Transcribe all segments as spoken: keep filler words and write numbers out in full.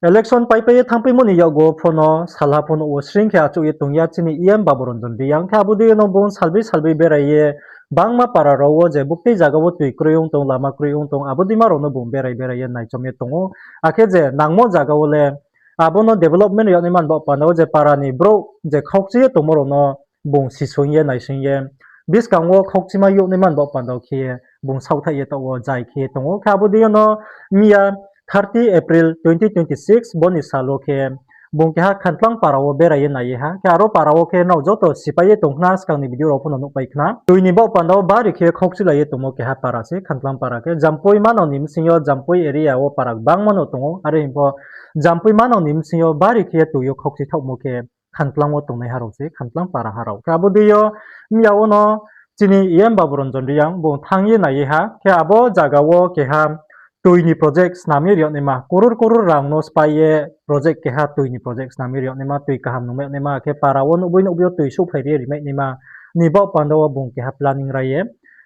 Election paipai ye thanngpaimo ni yakgo pho no salha pho no wo sring khe achouh ye tong ya chini E M Baburanjan Reang. Khe abo dei yo no bung salbei salbei berai ye bangma para rao wo je buktei zaga wo tui kroi ong tong, lama kroi ong tong, abo deima rao no bung berai berai ye naichom ye tong ou. Akhe je nangmo zaga wo le abo no development ri yag naima ni baoh panda wo je para ni brouh je khaukchi ye tongmo rao no bung sisoing ye naisoing ye buskang wo khaukchima yag naima ni baoh panda wo khe ye bung saohthaih ye taoh wo zai khe ye tong ou. Khe abo dei yo no miya thirty April twenty twenty-six bo ni sal wo khe bung keha Khantlang para wo berai ye nai ye ha. Khe aro para wo khe nrao joto sipai ye tong khna, skang ni video rao pho no nuhpai khna. Tui ni baoh panda wo bari khe khaukchilai ye tongmo keha para se Khantlang para khe. Jampui manang ni bsing yo, Jampui area wo para gbangma no tong ou. Are hing pho Jampui manang ni bsing yo bari khe ye tui yo khaukchi thaohmo khe Khantlang wo tongnaiha rao se, Khantlang para ha rao. Khe abo dei yo miya wo no chini E M Baburanjan Reang bung thanng ye nai ye ha. Khe abo zaga wo keha tui ni project snam ye ri yag naima, koror koror rang no spái ye project keha tui ni project snam ye ri yag naima, tui kaham nungmai yag naima, khe para wo nouhboi nouhboi yo tui souhphai ri ye rimai naima ni baoh panda wo bung keha planning rai ye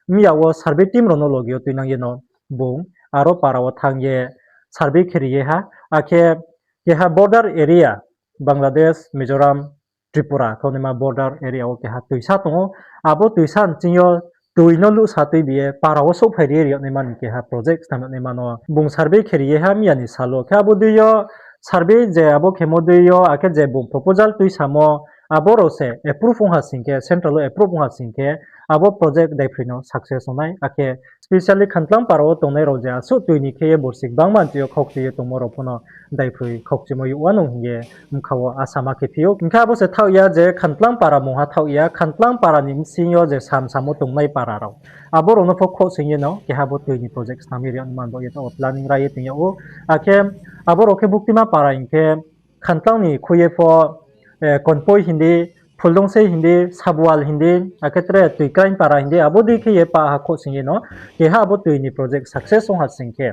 miya wo survey team rao no loge yo tuinang ye no bung aro para wo thanng ye survey khe ri ye ha. Akhe keha border area, Bangladesh, Mizoram, Tripura khe naima border area wo keha tuisa tong ou. Abo tuisa nching yo tui no luhsa tuibi ye para wo souhphai ri ye ri yag naima ni keha project snam yag naima no bung survey khe ri ye ha miya ni sal wo. Khe abo dei yo survey je abo khemo dei yo, akhe je bung proposal tuisamo, abo rao se approve ong ha sing khe, central wo approve ong ha sing khe, abo project daiphroi no success ong nai. Akhe specially Khantlang para wo tongnai rao je asuh tui ni khe ye borsik bangma nching yo khaukchi ye tongmo rao pho no daiphroi khaukchimo yag wanou hing ye bkha wo asa ma khe phi ou. Hing khe abo se thaoh ya je Khantlang para mungha thaoh ya, Khantlang para ni bsing yo je sam samo tongnai para rao, abo rao no pho khouhsoing ye no keha bo tui ni project snam ye ri yag naima ni baoh ye taoh wo planning rai ye tong yag ou. Akhe abo rao khe buktima para hing khe Khantlang ni khui ye pho, Konpoi hing di, Phuldungsei hing di, Sabual hing di, akhe tre Tuikraing para hing di, abo dei khe ye pah ha khouhsoing ye no keha abo tui ni project success ong ha sing khe,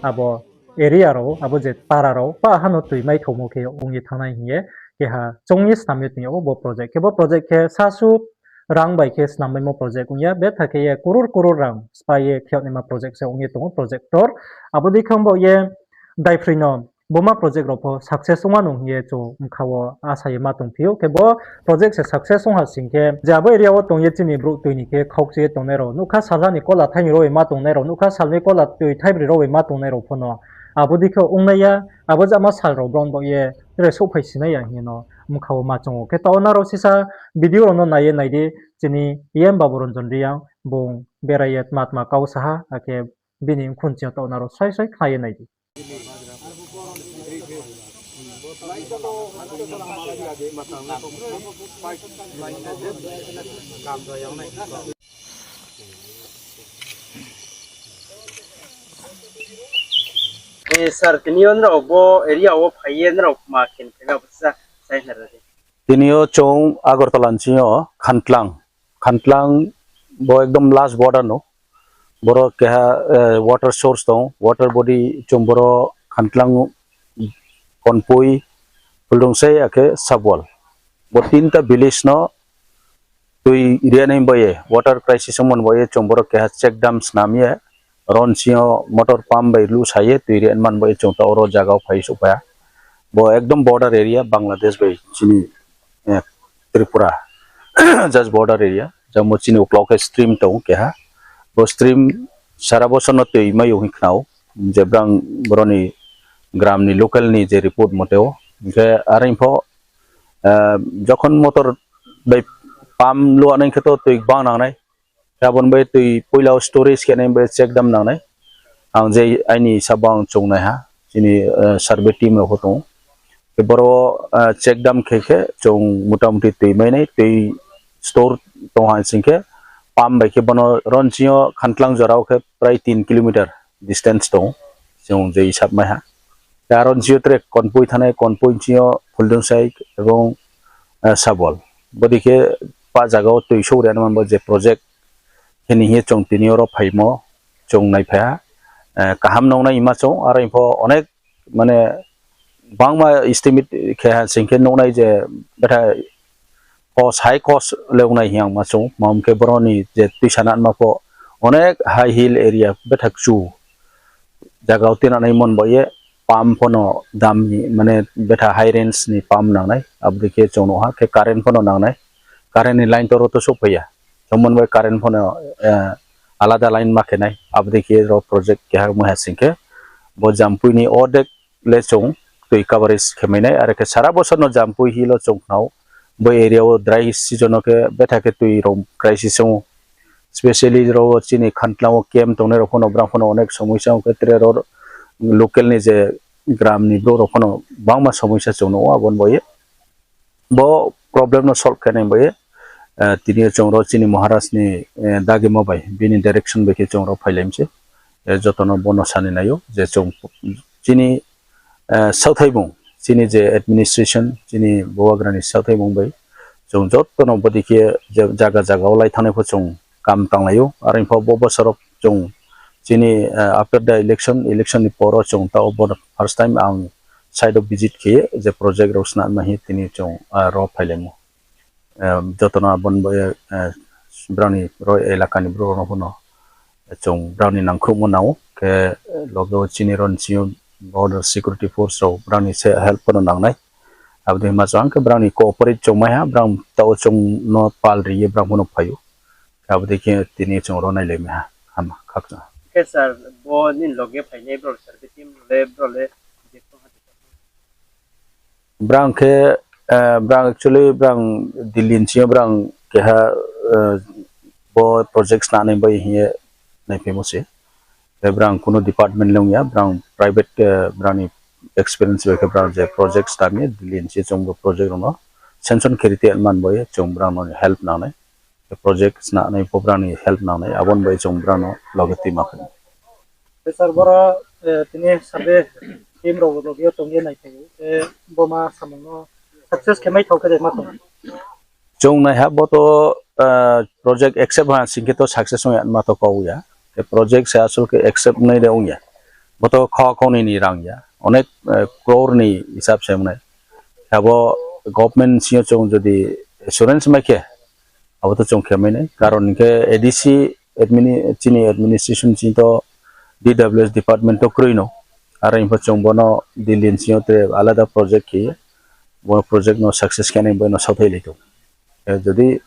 abo area rao, abo je para rao pah ha no tui maithaomo khe ong ye thanng nai hing ye keha choung ye snam ye tong yag ou bo project. Khe bo project khe sasu rang bai khe snammaimo project ong ya, betha khe ye koror koror rang spái ye khe yag naima project se ong ye tong ou, project ktor. Abo dei khe ong baoh ye daiphroi no boma project rao pho success ong wanou hing ye chung bkha wo asa ye ma tongphi ou. Khe bo project se success ong ha sing khe, je abo area wo tong ye chini brouh tui ni khe khaukchi ye tongnai rao, nougkha salha ni kola thaini rao bai ma tongnai rao, nougkha sal ni kola tui thaibri rao bai ma tongnai rao pho no abo dei khe ongnai ya, abo jama sal rao bron baoh ye tre souhphai sinai ya hing ye no bkha wo ma choung ou. Khe taoh wo nrao sisa video rao no nai ye nai di, chini E M Baburanjan Reang bung berai ye tma tma kau sa ha, akhe bini mkhun ching yo taoh wo nrao srai srai khna ye nai di. Eh, sir, tini yo nrao bo area wo phai ye nrao ma khe ni phai ma bo sa, sai hna ra di. Tini yo chung Agartala ni sing yo Khantlang, Khantlang bo ekdom last border no. Boro keha water source tong, water body chung boro Khantlang, Konpoi, Phuldungsei akhe Sabual. Bo tinta village no tui ri nai bai ye, water crisis ongmo ni bai ye chung boro keha check dam snam ye, aro ni sing yo motor pump bai luhsa ye tui ri man bai ye chung taoh oro zaga wo phai souhphai ha. Bo ekdom border area Bangladesh bai chini Tripura, just border area. Jang bo chini uklau khe stream tong keha. Bo stream sara bosor no tui mai ou hing khna ou. Je brang boro ni gram ni local ni je report mote ou. Hing khe are pho, jokhon motor bai pump luanai khe to tui gbang nangnai. Khe abo ni bai tui poila wo storage khe nai bai check dam nangnai. Ang je aini sabo ang choungnai ha, chini survey team rao pho tong ou. Khe boro check dam khe khe chung motamuti tui mai nai, tui store tong ha sing khe pump bai khe bono aro ni sing yo Khantlang jora wo khe prai tin kilometer distance tong ou, chung je hisab mai ha. Khe aro ni sing yo tre Konpoi thanai, Konpoi ni sing yo Phuldungsei ebong Sabual. Bodei khe pa zaga wo tui souh ri man bo je project khe ni hing ye chung tini oro phaimo chung naiphai ha. Kaham nungnai hima chung, aro pho onek mane bangma estimate khe ha sing khe nungnai je betha cost, high cost le ongnai hing ang ma chung, ma hing khe boro ni je tuisa nanma pho onek high hill area betha kchu zaga wo tuinanai man bo ye pump pho no dam ni, mane betha high range ni pump nangnai, abo dei khe chung nuh ha, khe current pho no nangnai, current ni line to ro to souhphai ya, jemon bai current pho no, eh, alada line ma khe nai, abo dei khe ro project keha mui ha sing khe, bo Jampui ni odek le chung tui coverage khe mai nai, are khe sara bosor no Jampui hill wo chung khnao, bo area wo dry season wo khe betha khe tui rao crisis ong ou, specially ro wo chini Khantlang wo camp tongnai rao pho no, brang pho no onek somoisa ong khe tre ro local ni je gram ni brouh rao pho no bangma somoisa chung nuh ou, abo ni bai ye bo problem no solve khe nai bai ye, eh, tini yo chung ro chini Maharaj ni, eh, dagimo bai, bini direction bai khe chung ro phailai mi se. Eh, joto no bo no sani nai ou je chung chini, eh, saohthaimung, chini je administration, chini bubagra ni saohthaimung bai chung joto no bodei khe je zaga zaga wo lai thanngnai pho chung kam tanglai ou. Are pho bo bosor wo chung chini, eh, after the election, election ni por wo chung taoh bo first time ang site wo visit khe ye je project rao snama hi tini chung, eh, ro phailaimo. Eh, joto no abo ni bai ye, eh, brang ni ro elaka ni brouh rao no pho no, eh, chung brang ni nangkhruhmo nang ou, khe, eh, loge wo chini ro ni sing yo border security force rao brang ni se help pho no nangnai. Abo dei ma chung khe brang ni cooperate chung mai ha, brang taoh chung no pal ri ye brang pho no phai ou. Abo dei khe tini chung ro nailai mai ha, hama khakchang. Khe sir, bo nini loge phainai brouh, survey team le brouh le je Brang khe, eh, brang actually brang Delhi ni sing yo brang keha, eh, bo project snanai bai hing ye naiphaimo se. Khe brang kuno department le ong ya, brang private, eh, brang ni experience bai khe brang je project snam ye Delhi ni sing yo chung bo project rao no sanction khe ri te man bai ye chung brang no help nangnai. Project snanai pho brang ni help nangnai, abo ni bai chung brang no loge tuima khe. Sir, boro, eh, tini survey team rao loge yo tong ye naiphai ou, eh, bo ma samung no success khe mai thao khe de ma tong? Chung nai ha bo to, eh, project accept ha sing khe to success ong ya ma to kau ya. Khe project se asol khe accept nai de ong ya. Bo to kha kau ni ni rang ya. Onek, eh, crore ni hisab se ong nai. Abo government sing yo chung jodi assurance mai khe, abo to chung khe mai nai. Karon hing khe A D C admini-, chini administration sing to D W S department to kroi no. Are hing pho chung bo no Delhi ni sing yo tre alada project khe, bo project no success khe nai bo no saothai lai tong. Eh, jodi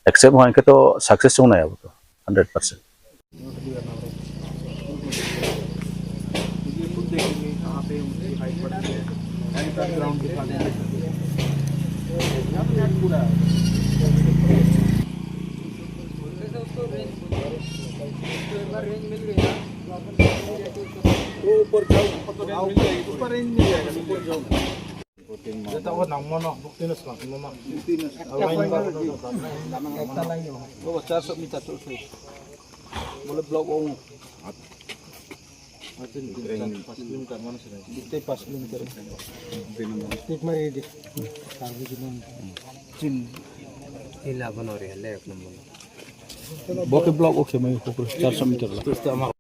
accept ha hing khe to success ong nai abo to hundred percent. वो ऊपर जाओ, ऊपर रेंज मिल जाएगा, ऊपर जाओ। Jeta o nangmo no, bukti no slam mo ma. Ekta line ba. Bo bo চারশো meter chouh se. Bole block ong. পাঁচ kilometer mano se. Tei পাঁচ kilometer. Tik mari di. Chin. Ila bono re le ek number. Bo khe block o khe mai ko চারশো meter la.